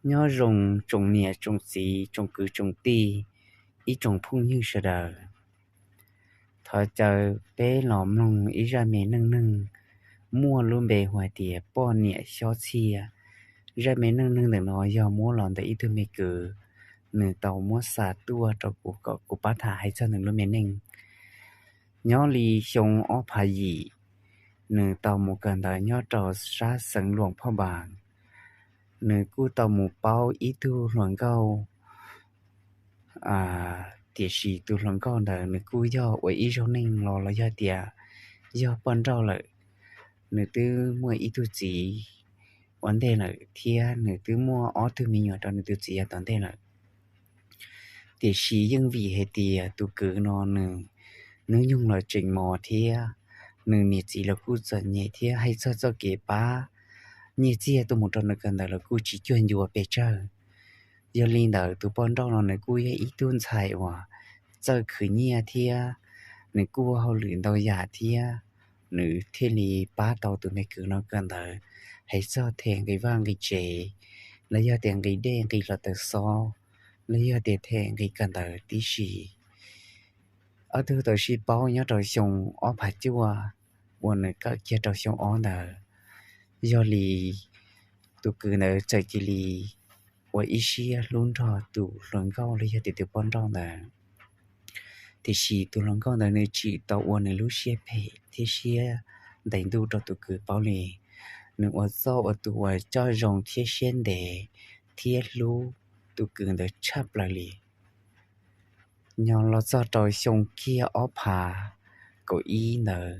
Nyob zoo tsoom niam tsoom txiv tsoom kwv tsoom tij, ib tsoom phooj ywg sawv daws. Thov caw peb los mloog ib zaj me neej neeg muaj lub npe hu hais tias poj niam xyob txhiaj. Zaj me neej neeg ntawm no yog muab los ntawm ib tug me kwv, nws tau muab xa tuaj rau kuv kom kuv pab tham hais txog nws lub me neej. Nyob li xyoo ob phav yim, nws tau mus kawm ntawv nyob rau sab xeev Luam Phoj Npas. Nws kuj tau mus paub ib tug hluas nkauj, tiam sis tus hluas nkauj ntawd nws kuj yog ua ib zaug neej los los yog tias yog poj nrauj lawm. Nws twb muaj ib tug txiv ua ntej lawm thiab nws twb muaj ob tug me nyuam rau nws tus txiv yav tom ntej lawm. Tiam sis yeej vim hais tias tus kwv no nws hnub nyoog los tseem mos thiab, nws niam txiv los kuj txom nyem thiab hais txog txoj kev pab nyiaj txiag tuaj mus rau nws kawm ntawv los kuj tsis cuag ncua pes tsawg. Yog li ntawd tus poj nrauj no nws kuj yog ib tug ntxhais uas txawj khwv nyiaj thiab nws kuj ua hauj lwm ntau yam thiab, nws thiaj li pab tau tus me kwv no kawm ntawv hais txog them nqi vaj nqi tsev, los yog tias nqi dej nqi hluav taws xob, los yog tias them nqi kawm ntawv tib si. Ob tug tau sib paub nyob rau xyoo ob phav cuaj uas nws kawm kiag rau xyoo ob ntawd. Yog li tus kwv ntawd txawm cia li ua ib siab hlub nrog tus hluas nkauj los yog tias tus poj nrauj ntawd. Tiam sis tus hluas nkauj ntawd nws tsim tau ua nws lub siab phem thiab siab ntev ntuj rau tus kwv paub li. Nws ua txoj ua tus uas coj zoo thiab siab ntev thiab hlub tus kwv ntawd tshaj plaws li. Nyob los txog rau xyoo kiag ob phav kaum ib ntawd,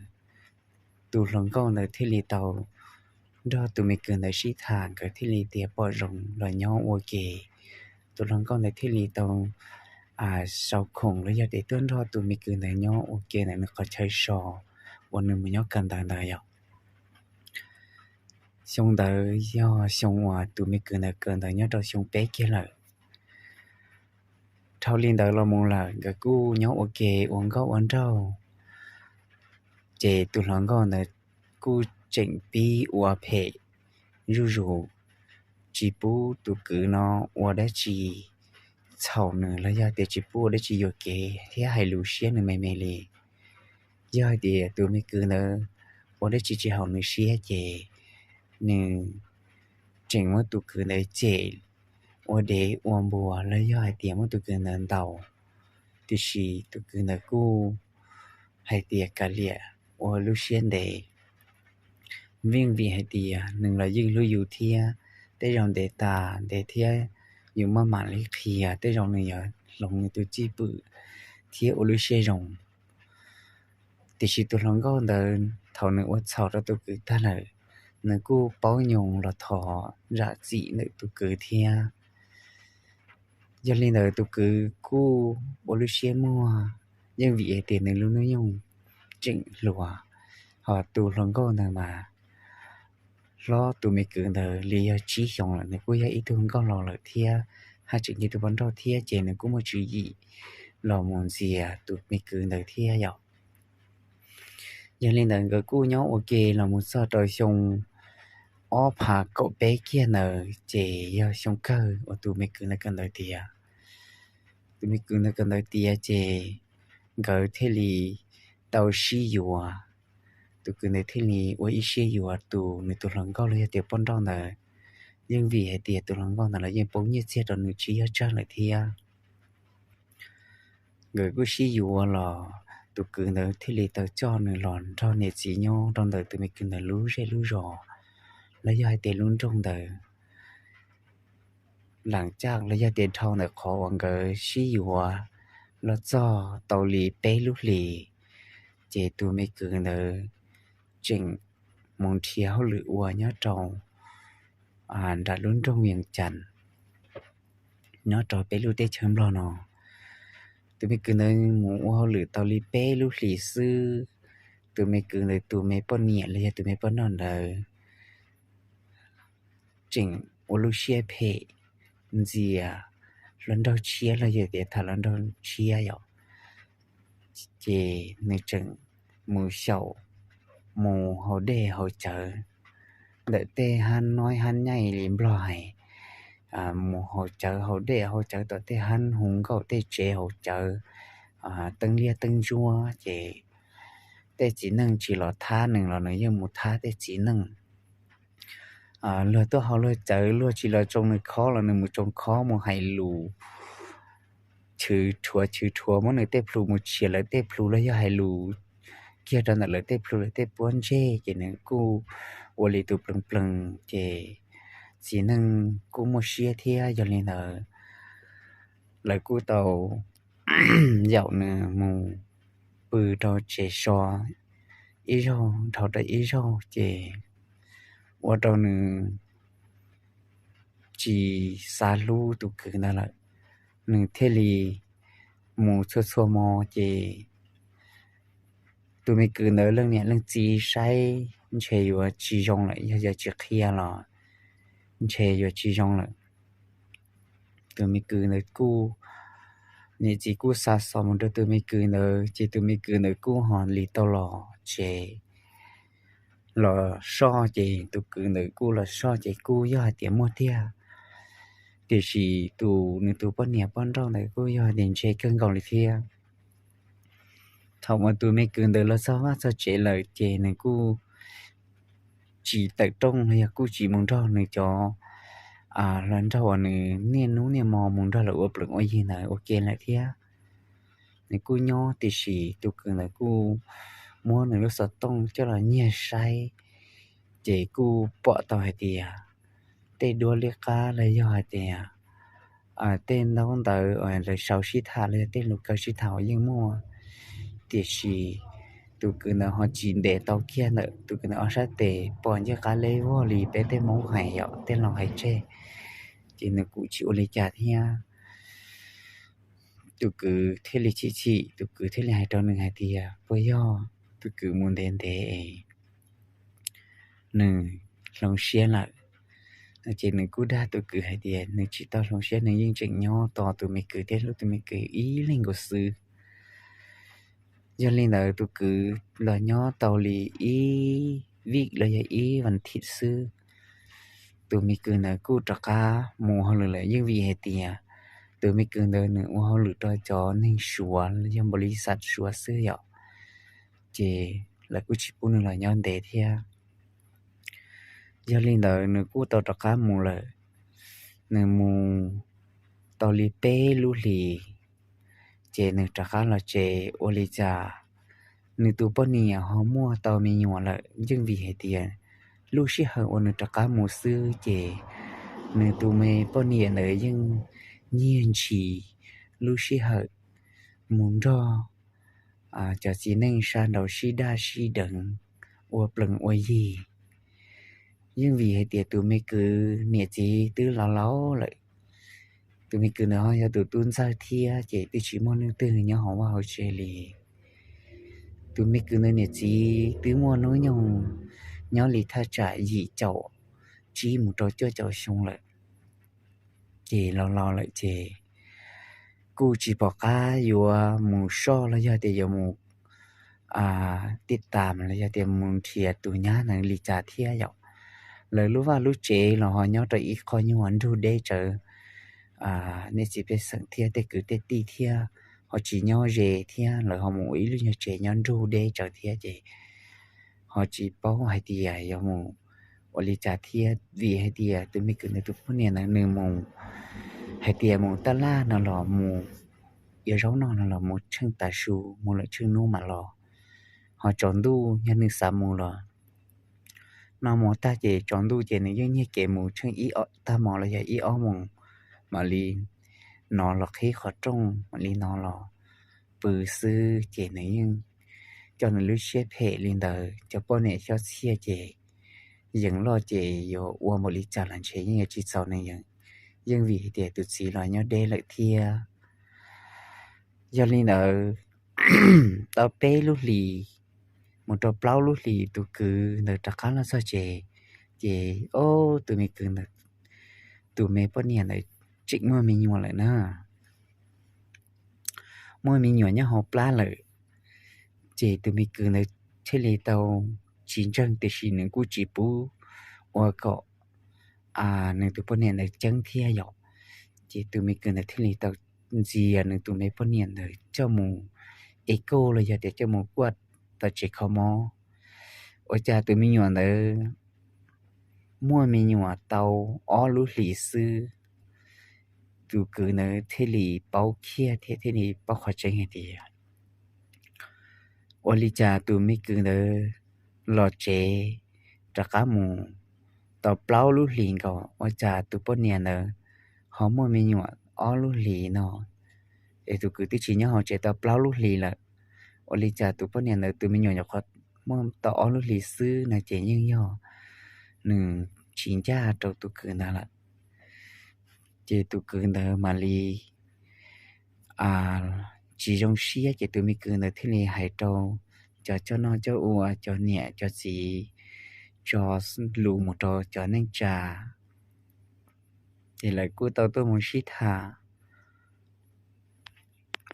tus hluas nkauj ntawd thiaj li tau nrog tus me kwv ntawd sib tham, nkawd thiaj li tias pom zoo los nyob ua ke. Tus hluas nkauj ntawd thiaj li tau sau khoom los yog tias tuaj nrog tus me kwv ntawd nyob ua ke ntawm nws qhov chaw so uas nws mus nyob kawm ntawv ntawd yom. Xyoo ntawd yog xyoo uas tus me kwv ntawd kawm ntawv nyob rau xyoo peb kiag lawm. Dhau li ntawd los mus lawm nkawd kuj nyob ua ke ua nkauj ua nraug, ces tus hluas nkauj ntawd kuj tseem pib ua phem zuj zus, tsis pub tus kwv no ua dab tsi txhaum nws los yog tias tsis pub ua dab tsi yuam kev thiab hais lus siab nws me me li. Yog hais tias tus me kwv ntawd ua dab tsi tsis haum nws siab ces nws tseem muab tus kwv ntawd cem ua dev ua npua los yog hais tias muab tus kwv ntawd ntaus, tiam sis tus kwv ntawd kuj hais tias kav liam ua lub siab ntev. Vim vim hais tias nws los yeej hlub yus thiab, tej zaum ntev tas ntev thiab yus maj mam li qhia tej zaum nws yuav hloov nws tus cwj pwm thiab ua lub siab zoo. Tiam sis tus hluas nkauj ntawd thaum nws ua txhaum rau tus kwv tag lawm, nws kuj paub nyoos los thov zam txim ntawm tus kwv thiab. Yog li ntawd tus kwv kuj ua lub siab muag, yeej vim hais tias nws lub hnub nyoog tseem hluas, ho tus hluas nkauj ntawd mas hlob tus me kwv ntawd li yog tsib xyoos lawm, nws kuj yog ib tug nkauj laus lawm thiab, haj tseem yog tus poj nrauj thiab ces nws kuj muaj tswv yim los mus ntxias tus me kwv ntawd thiab yom. Yog li ntawd nkawd kuj nyob ua ke los mus txog rau xyoo ob phav kaum peb kiag ntawd ces yog xyoo kawg uas tus me kwv ntawd kawm ntawv tiav. Tus me kwv ntawd kawm ntawv tiav ces nkawd thiaj li tau sib yuav. Tus kwv ntawd thiaj li ua ib siab yuav tus nws tus hluas nkauj los yog tias poj nrauj ntawd, yeej vim hais tias tus hluas nkauj ntawd los yeej poob nyiaj txiag rau nws tsis yog tsawg lawm thiab. Nkawd kuj sib yuav los tus kwv ntawd thiaj li tau coj nws los nrog niam txiv nyob rau ntawm tus me kwv ntawd lub zej lub zos los yog hais tias lub nroog ntawd. Lam caj los yog tias dhau ntawm qhov uas nkawd sib yuav los txog tau li peb lub hlis, ces tus me kwv ntawd tseem mus nrhiav hauj lwm ua nyob rau nram lub nroog Vias Cas, nyob rau peb lub teb chaws Nplog no. Tus me kwv ntawd mus ua hauj lwm tau li peb lub hlis xwb, tus me kwv ntawd tus me poj niam los yog tus me poj nrauj ntawd tseem ua lub siab phem ntxias hluas nraug tshiab los yog tias tham hluas nraug tshiab yom. Ces nws tseem mus xyaum, mus haus dej haus cawv ntawm tej hab nob hab nyaij li Nplog hais, mus haus cawv haus dej haus cawv tom tej hab hu nkauj tej tsev haus cawv, teeb liab teeb ntsuab ces tej txiv neej tsis los thab nws los nws yeej mus thab tej txiv neej. Luag tuaj haus luag cawv luag tsis los tsoo nws khob los nws mus tsoo khob mus hais lus chwv rhuav chwv rhuav muab nws tej plhu mus tshiav lawv tej plhu los yog hais lus kiag rau ntawm lawv tej plhu lawv tej puab ntseg ces nws kuj ua li tus plees plees ces txiv neej kuj muaj siab thiab. Yog li ntawd lawv kuj tau yaum nws mus pw rau tsev so ib zaug dhau rau ib zaug ces ua rau nws tsis xav hlub tus kwv ntawd lawm. Nws thiaj li mus txhua txhua hmo ces tus me kwv ntawd leej niam leej txiv saib ntshe yuav tsis zoo lawm, yog yog tsis qhia los ntshe yuav tsis zoo lawm. Tus me kwv ntawd kuj, niam txiv kuj xa xov mus rau tus me kwv ntawd ces tus me kwv ntawd kuj ho li tau los tsev los soj ces tus kwv ntawd kuj los soj ces kuj yog hais tias muaj tiag, tiam sis tus nws tus poj niam poj nrauj ntawd kuj yog hais tias ntse kawg nkaus li thiab. Thaum uas tus me kwv ntawd los txog vaj txog tsev lawm ces nws kuj tsis tawm rooj los yog kuj tsis mus nrog nws cov hluas nraug uas nws niaj hnub niaj hmo mus nrog lawv ua plees ua yi ntawd ua ke lawm thiab. Nws kuj nyob tiam sis tus kwv ntawd kuj muab nws lub xov tooj coj los nyiag saib ces kuj pom tau hais tias tej duab liab qab los yog hais tias tej ntaub ntawv lawv sau sib tham los yog tej lus kaw sib tham uas yeej muaj, tiam sis tus kwv ntawd ho tsis ntes tau kiag ntawm tus kwv ntawd ob sab tes, pom ncej qab leb vog li peb tej Hmoob hais yom, tej laus hais tseg, ces nws kuj tsis ua li cas thiab. Tus kwv thiaj li chim chim, tus kwv thiaj li hais rau nws hais tias puas yog tus kwv mus ntev ntev es nws hloov siab lawm. Ces nws kuj dag tus kwv hais tias nws tsis tau hloov siab, nws yeej tseem nyob tos tus me kwv thiab hlub tus me kwv ib leeg nkaus xwb. Yog li ntawd tus kwv los nyob tau li ib vij los yog ib vas thiv xwb, tus me kwv ntawd kuj rov qab mus hauj lwm lawm, yeej vim hais tias tus me kwv ntawd nws ua hauj lwm rau cov neeg Suav los yog npaum li xav Suav xwb yom, ces lawv kuj tsis pub nws los nyob ntev thiab. Yog li ntawd nws kuj tau rov qab mus lawm. Nws mus tau li peb lub hlis, ces nws rov qab los tsev ua li cas nws tus poj niam ho muaj tau me nyuam lawm, yeej vim hais tias lub sij hawm uas nws rov qab mus xwb ces nws tus me poj niam ntawd yeej nyiag ntshis lub sij hawm mus nrog cov txiv neej sab nraud sib daj sib deev ua plees ua yig. Yeej vim hais tias tus me kwv niam txiv twb laus laus lawm, tus me kwv ntawd ho yog tus tub ntxawg thiab ces twb tsis muaj leej twg nyob hauv vaj hauv tsev li. Tus me kwv ntawd niam txiv twb muaj hnub nyoog nyob li thaj tsam yim caum tsib mus rau cuaj caum xyoo lawm, ces laus laus lawm ces kuj tsis pom qab yuav mus soj los yog tias yuav mus tij tas los yog tias mus nrhiav tus nyab ntawd li cas thiab yom. Lawv lub vaj lub tsev los ho nyob rau ib qho nyuag nrug deb tsawv, nej txiv pej xeem thiab tej kwv tej tij thiab ho tsis nyob ze thiab, lawv ho mus ua ib lub nyuag tsev nyob nrug deb tsawv thiab ces ho tsis paub hais tias yuav mus ua li cas thiab, vim hais tias tus me kwv ntawd tus poj niam ntawd nws mus hais tias mus taj laj no los mus, yuav zaub noj no los mus tsheej tav su, mus lawm tsheej hnub mam los, ho tsaus ntuj yog nws xav mus los noj mov tag ces tsaus ntuj ces nws yeej nyiag kev mus tsheej ib tag hmo los yog ib ob moos mam li no los qhib qhov rooj mam li no los pw xwb ces nws yeej coj nws lub siab phem li ntawd, cov poj niam xyob txhiaj ces yees loj ces yuav ua npaum li cas los ntshe yeej yuav tsis txaus nws yees, yeej vim hais tias tus txiv los nyob deb lawm thiab. Yog li ntawd tau peb lub hlis mus rau plaub lub hlis tus kwv ntawd rov qab los txog tsev, ces ob tus me kwv ntawd, tus me poj niam ntawd tseem muaj me nyuam lawm na. Muaj me nyuam nyob hauv plab lawm, ces tus me kwv ntawd thiaj li tau tsis ntseeg tiam sis nws kuj tsis pub ua kom nws tus poj niam ntawd ceeb thiab yom. Ces tus me kwv ntawd thiaj li tau ntxias nws tus me poj niam ntawd coj mus ev kauj los yog tias coj mus kuaj tom tsev kho mob. Ua cas tus me nyuam ntawd muaj me nyuam tau ob lub hlis xwb, tus kwv ntawd thiaj li paub kiag thiab thiaj li paub qhov tseeb hais tias ua li cas tus me kwv ntawd los tsev rov qab mus tau plaub lub hlis nkaus, ua cas tus poj niam ntawd ho muaj me nyuam ob lub hlis no. Es tus kwv twb tsis nyob hauv tsev tau plaub lub hlis lawm, ua li cas tus poj niam ntawd tus me nyuam nyuam qhuav muaj tau ob lub hlis xwb no ces yeej yog nws tsis ncaj rau tus kwv ntawd lawm. Ces tus kwv ntawd mam li tsis zoo siab ces tus me kwv ntawd thiaj li hais rau cov coj noj coj ua, cov niam cov txiv tso lus mus rau cov neej tsa. Ces lawv kuj tau tuaj mus sib tham,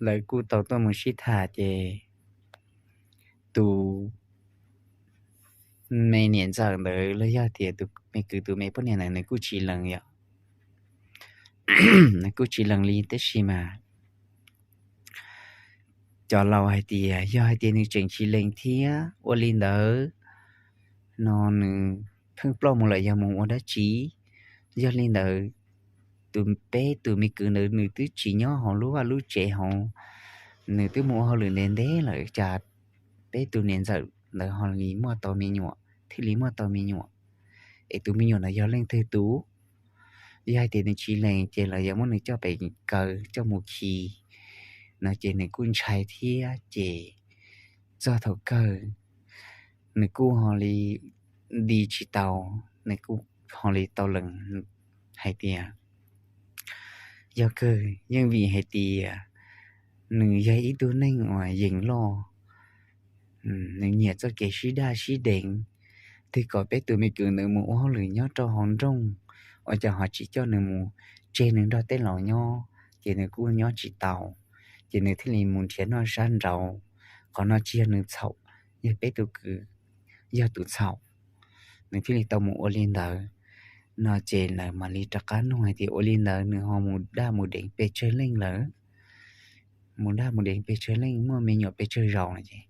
lawv kuj tau tuaj mus sib tham ces tus me niam ntxawm ntawd los yog tias tus me kwv tus me poj niam ntawd nws kuj tsis lees yom, nws kuj tsis lees li tab sis mas cov laus hais tias yog hais tias nws tseem tsis lees thiab ua li ntawd no nws pheej ploj mus lawm yog mus ua dab tsi. Yog li ntawd tus peb tus me kwv ntawd nws twb tsis nyob hauv lub vaj lub tsev hauv, nws twb mus ua hauj lwm ntev ntev lawm cas peb tus niam ntxawm ntawd ho li muaj tau me nyuam, thiaj li muaj tau me nyuam. Es tus me nyuam ntawd yog leej twg tus? Yog hais tias nws tsis lees ces lawv yuav muab nws coj pem kaw coj mus khi no ces nws kuj ntshai thiab ces txog thaum kawg nws kuj ho li nti tsis tau, nws kuj ho li tau lees hais tias yog kawg yeej vim hais tias nws yog ib tug neeg uas yees loj, nws nyiam txoj kev sib daj sib deev, twb kom peb tus me kwv ntawd mus ua hauj lwm nyob rau hauv nroog, ua cas ho tsis coj nws mus tseg nws nrog tej laus nyob, ces nws kuj nyob tsis tau, ces nws thiaj li mus nrhiav noj sab nraud. Qhov no tsis yog nws txhaum, yog peb tus kwv yog tus txhaum, nws thiaj li tau mus ua li ntawd. No ces lawv mam li rov qab nug hais tias ua li ntawd nws ho mus daj mus deev pes tsawg leej lawm, mus daj mus deev pes tsawg leej, muaj me nyuam pes tsawg zaus no ces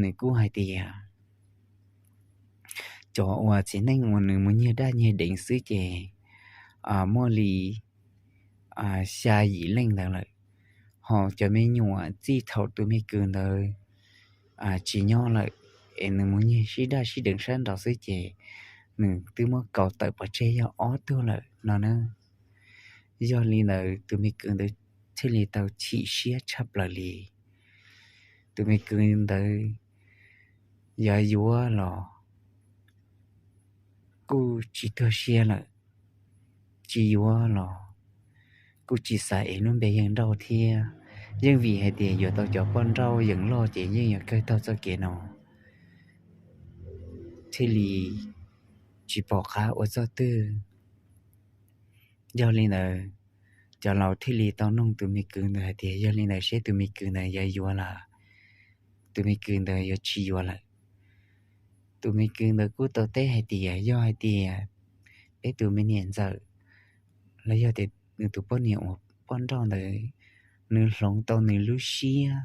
nws kuj hais tias cov uas txiv neej uas nws mus nyiag daj nyiag deev xwb ces muaj li xya yim leej ntawd lawm. Ho cov me nyuam txij thaum tus me kwv ntawd tsis nyob lawm, es nws mus nyiag sib daj sib deev sab nraud xwb ces nws twb muab kaus tawm pov tseg yog ob tug lawm no na. Yog li ntawd tus me kwv ntawd thiaj li tau chim siab tshaj plaws li. Tus me kwv ntawd yuav yuav los kuj tsis tuag siab lawm, tsis yuav los kuj tsis xav ev lub npe yawg Nrauj thiab. Yeej vim hais tias yuav tau cov poj nrauj yees loj ces yeej yuav kawg taug txoj kev no, thiaj li tsis pom qab ua txoj twg. Yog li ntawd, cov laus thiaj li tau noog tus me kwv ntawd hais tias yog li ntawd seb tus me kwv ntawd yuav yuav los tus me kwv ntawd yuav tsis yuav lawm. Tus me kwv ntawd kuj tau teb hais tias yog hais tias peb tus me niam ntxawm los yog tias nws tus poj niam uas poj nrauj ntawd nws hloov tau nws lub siab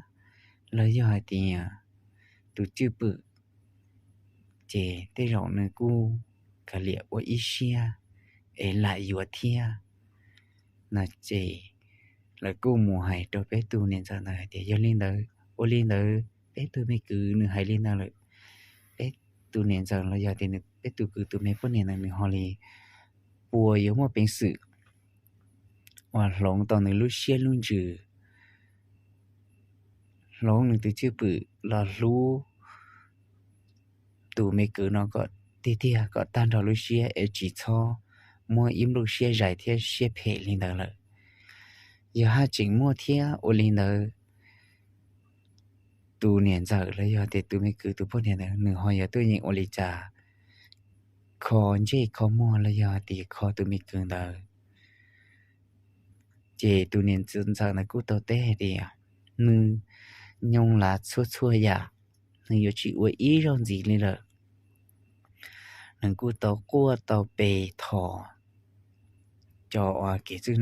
los yog hais tias tus cwj pwm, ces tej zaum nws kuj kav liam ua ib siab es lam yuav thiab no ces lawv kuj mus hais rau peb tus niam ntxawm ntawd hais tias yog li ntawd, ua li ntawd peb tus me kwv nws hais li ntawd lawm, peb tus niam ntxawm los yog tias peb tus kwv tus me poj niam ntawd nws ho li puas yuav muaj peev xwm uas hloov tau nws lub siab lub ntsws, hloov nws tus cwj pwm los hlub tus me kwv no kom tiag tiag kom tag nrho lub siab es tsis txhob muaj ib nplooj siab zais thiab siab phem li ntawd lawm. Yog haj tseem muaj thiab ua li ntawd, tus niam ntxawm los yog tias tus me kwv tus poj niam ntawd nws ho yuav tuaj yeem ua li cas kho ntsej kho muag los yog tias kho tus me kwv ntawd. Ces tus niam ntxawm ntawd kuj tau teb hais tias nws nyoog lav txhua txhua yam, nws yuav tsis ua ib zaug ntxiv li lawm. Nws kuj tau quaj tau pe thos cov uas kev txwj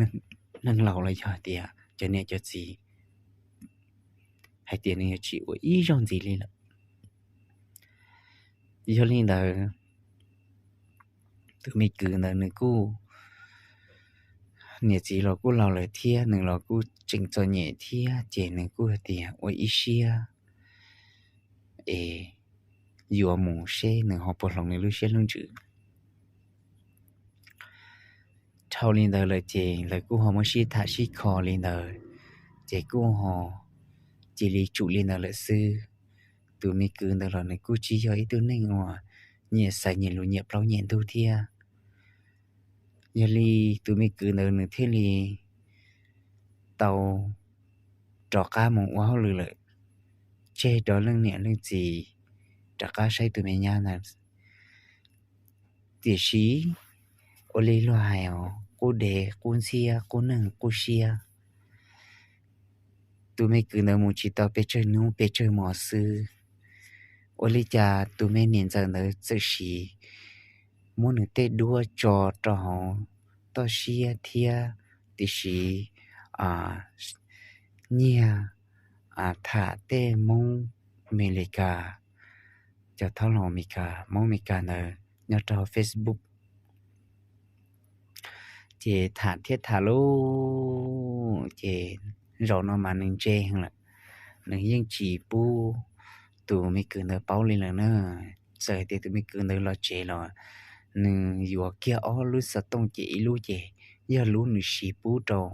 neeg laus los yog tias cov niam cov txiv hais tias nws yuav tsis ua ib zaug ntxiv li lawm. Yog li ntawd, tus me kwv ntawd nws kuj, niam txiv los kuj laus lawm thiab nws los kuj tseem txom nyem thiab ces nws kuj hais tias ua ib siab es yuav mus seb nws ho puas hloov nws lub siab lub ntsws. Dhau li ntawd lawm ces lawv kuj ho muab sib tham sib kho li ntawd, ces kuj ho cia li tsum li ntawd lawm xwb. Tus me kwv ntawd los nws kuj tsis yog ib tug neeg uas nyiam xaiv nyiam lus nyiam plaub nyiam ntug thiab. Yog li tus me kwv ntawd nws thiaj li tau rov qab mus ua hauj lwm lawm, tseg rau leej niam leej txiv rov qab saib tus me nyab ntawd. Tiam sis ua li luag hais os, qub dev qub ntxhiab, qub neeg qub siab. Tus me kwv ntawd mus tsis tau pes tsawg hnub pes tsawg hmo xwb, ua li cas tus me niam ntxawm ntawd txawm sim muab nws tej duab tso rau hauv toj siab thiab tiam sis nyiag tham tej Hmoob Amelikas, cov thaub laus Amelikas, Hmoob Amelikas ntawd nyob rau Facebook. Ces tham thiab tham lauj, ces zaum no mas nws ntse heev lawm, nws yeej tsis pub tus me kwv ntawd paub li lawm na. Txawm hais tias tus me kwv ntawd los tsev los nws yuav kiag ob lub xov tooj ces ib lub ces yog lub nws siv pub rau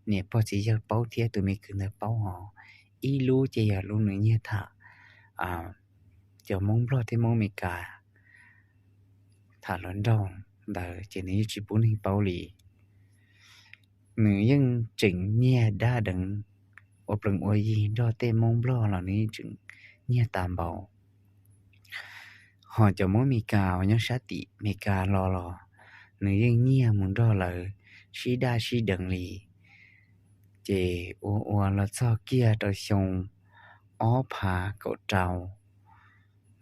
niam pog txiv yawg paub thiab tus me kwv ntawd paub hos, ib lub ces yog lub nws nyiag tham cov Hmoob Nplog thiab Hmoob Amelikas tham hluas nraug ntawd ces nws yeej tsis pub neeg paub li. Nws yeej tseem nyiag dab deev ua plees ua yi nrog tej Hmoob Nplog los nws yeej tseem nyiag tas npaum. Hos cov Hmoob Amelikas uas nyob sab tim Amelikas los los nws yeej nyiag mus nrog lawv sib daj sib deev li. Ces ua ua los txog kiag rau xyoo ob phav kaum rau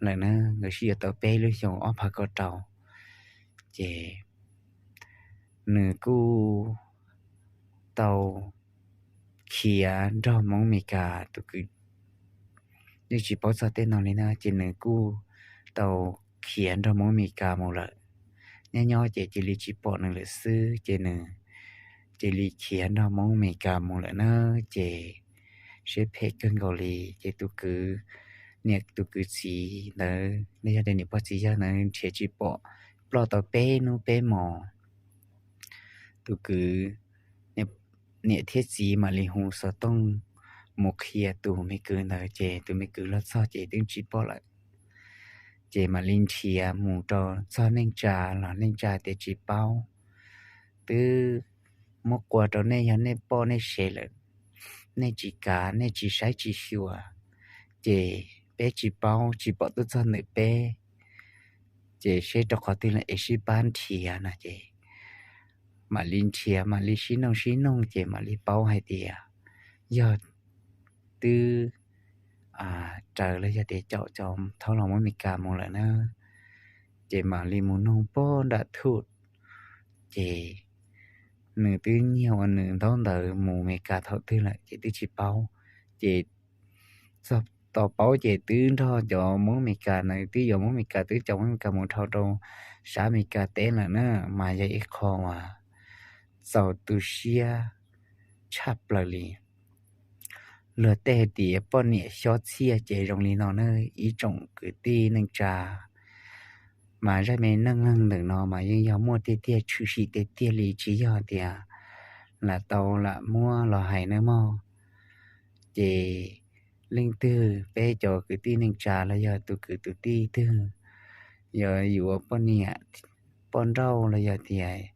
lawm na, nkawd sib yuav tau peb lub xyoo ob phav kaum rau, ces nws kuj tau khiav nrog Hmoob Amelikas, tus kwv yeej tsis paub txog tej no li na, ces nws kuj tau khiav nrog Hmoob Amelikas mus lawm. Nyob nyob ces cia li tsis pom nws lawm xwb ces nws cia li khiav nrog Hmoob Amelikas mus lawm na, ces siab phem kawg nkaus li. Ces tus kwv, niam tus kwv txiv ntawd los yog tias niam pog txiv yawg ntawd nrhiav tsis pom, ploj tau peb hnub peb hmos. Tus kwv niam thiab txiv mam li hu xov tooj mus qhia tus me kwv ntawd, ces tus me kwv los txog ces twb tsis pom lawm. Ces mam li nrhiav mus rau txog neej tsa los neej tsa tias tsis paub, twb muab qua rau nej yog nej poj nej sev lawm, nej tsis kav nej tsis saib tsis xyuas, ces peb tsis paub tsis pom tuaj txog ntawm peb, ces seb rau qhov twg lawm es sib pab nrhiav no ces mam li nrhiav mam li sib noog sib noog ces mam li paub hais tias yog twb raws los yog tias caum cov thaub laus Hmoob Amelikas mus lawm na, ces mam li mus noog pog nram thuj, ces nws twb nyiag ua nws ntaub ntawv mus Amelikas thaum twg lawm ces twb tsis paub. Ces txog tau paub ces twb nrog cov Hmoob Amelikas na, twb yuav Hmoob Amelikas, twb caum Hmoob Amelikas mus dhau rau sab Amelikas teb lawm na, mas yog ib qho uas txaus tu siab tshaj plaws li. Luag tej hais tias poj niam xyob txhiaj ces zoo li no na, ib tsoom kwv tij neej tsa, mas zaj me neej neeg ntawm no mas yeej yog muaj tiag tiag tshwm sim tiag tiag li, tsis yog tias lam tau lam muab los hais nawb mog. Ces leej twg peb cov kwv tij neej tsa los yog tus kwv tus tij twg yuav yuav poj niam poj nrauj los yog tias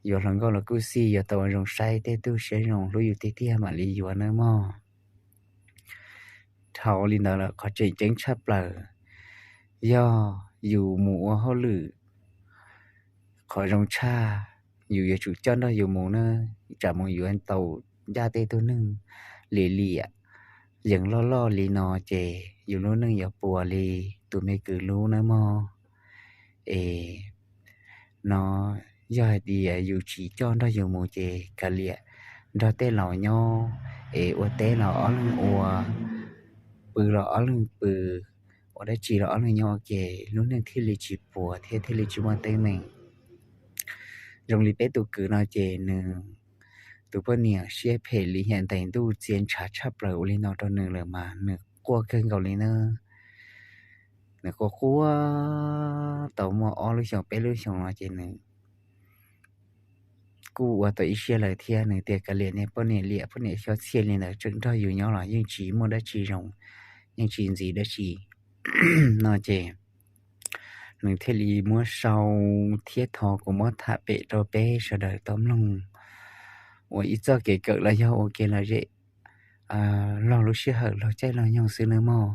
yuav hluas nkauj los kuj xij, yuav tau ua zoo saib tej tug siab zoo hlub yus tiag tiag mam li yuav nawb mog. Dhau li ntawd lawm qhov tseem ceeb tshaj plaws yog yus mus ua hauj lwm, qhov zoo tshaj yus yuav tsum coj nrog yus mus na, tsam mus yuav tau ncaj tej tug neeg liam liam yees loj loj li no ces yus lub neej yuav puas li tus me kwv lub nawb mog. Es no yog hais tias yus tsis coj nrog yus mus ces kav liam nrog tej laus nyob, es ua teb los ob leeg ua, pw los ob leeg pw, ua dab tsi los ob leeg nyob ua ke, lub neej thiaj li tsis puas thiab thiaj li tsis muaj teeb meem. Zoo li peb tus kwv no ces nws tus poj niam siab phem li hais ntais ntuj txia ntshav tshaj plaws ua li no rau nws lawm mas nws quaj kawg nkaus li na. Nws quaj quaj tau muaj ob lub xyoos peb lub xyoos no ces nws kuj ua tau ib siab lawm thiab. Nws tias kav liam niag poj niam liam poj niam xyov txhiaj li ntawd, tseem nrog yus nyob los yeej tsis muaj dab tsi zoo, yeej tsis ntxiv dab tsi no ces nws thiaj li muab sau thiab thov kuv muab tham pem rau peb sawv daws tau mloog ua ib txoj kev kawm los yog ua kev lom zem laug lub sij hawm laug caij laug nyoog xwb nawb mog.